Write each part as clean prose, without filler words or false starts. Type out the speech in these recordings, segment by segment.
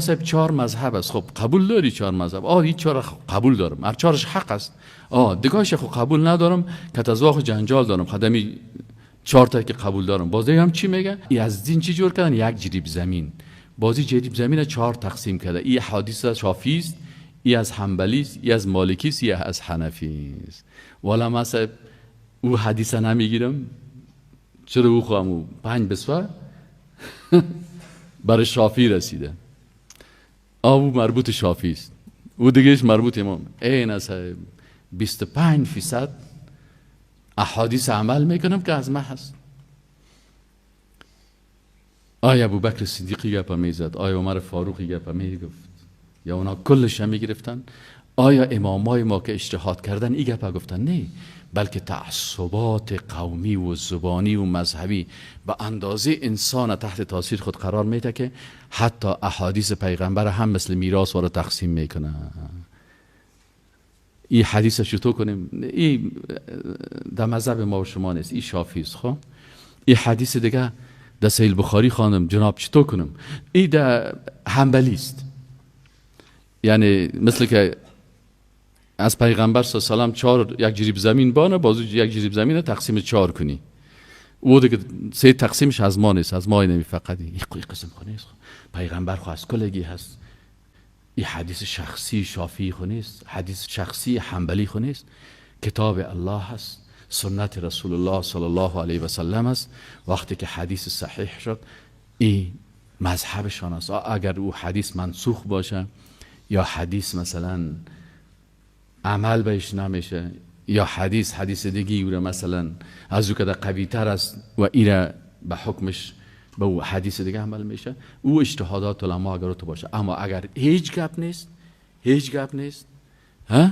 صاحب چهار مذهب است. خب قبول داری چهار مذهب؟ آه این چهار قبول دارم، هر چهارش حق است. آه دیگهش خب قبول ندارم که تزواخ جنجال دارم، خدمی چهار تا که قبول دارم. باز هم چی میگه؟ ای از دین چی جور کردن؟ یک جریب زمین. بازی جریب زمین چهار تقسیم کرده. ای حدیث از شافعی است، ای از حنبلی است، ای از مالکی است، ای از حنفی است. والا ما صاحب او حدیث نمیگیرم، چرا او خواهم 5 بسوه برای شافعی رسیده. او مربوط شافعی است، او دیگهش مربوط امام. این از 25% احادیث عمل میکنم که از ما هست. آیا ابوبکر صدیقی گپ میزد؟ آیا عمر فاروقی گپ میگفت؟ یا اونا کلش هم میگرفتن؟ آیا امامای ما که اجتهاد کردن ای گپ گفتن؟ نه، بلکه تعصبات قومی و زبانی و مذهبی به اندازه انسان تحت تاثیر خود قرار میده که حتی احادیث پیغمبر هم مثل میراث وارو تقسیم میکنه. این حدیث چطور کنیم؟ این در مذهب ما و شما نیست، این شافعی است. خب این حدیث دیگه در صحیح بخاری خواندم، جناب چطور کنم؟ این در حنبلی است، یعنی مثل که از پیغمبر صلی الله علیه و سلم 4 یک جریب زمین بانه، بازو یک جریب زمین تقسیم 4 کنی، او دیگه 3 تقسیمش از ما نیست، از ما نمی فقط این قسم خو نیست. پیغمبر خو از کلگی هست. این حدیث شخصی شافعی خو نیست، حدیث شخصی حنبلی خو نیست، کتاب الله هست، سنت رسول الله صلی الله علیه و سلم است. وقتی که حدیث صحیح شد این مذهبشان است. اگر او حدیث منسوخ باشه یا حدیث مثلا عمل بهش نمیشه یا حدیث دیگه او را مثلا از او که قوی تر است و ایره به حکمش به او حدیث دیگه عمل میشه، او اجتهادات علما اگر تو باشه. اما اگر هیچ گپ نیست، هیچ گپ نیست، ها،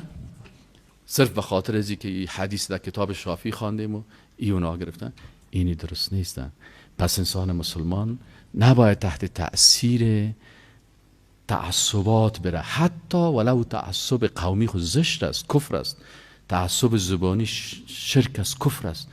صرف به خاطر از که این حدیث در کتاب شافعی خواندیم و ای اونا گرفتن، اینی درست نیستن. پس انسان مسلمان نباید تحت تأثیر تعصبات بره، حتی ولو تعصب قومی خود زشت است، کفر است، تعصب زبانی شرک است، کفر است.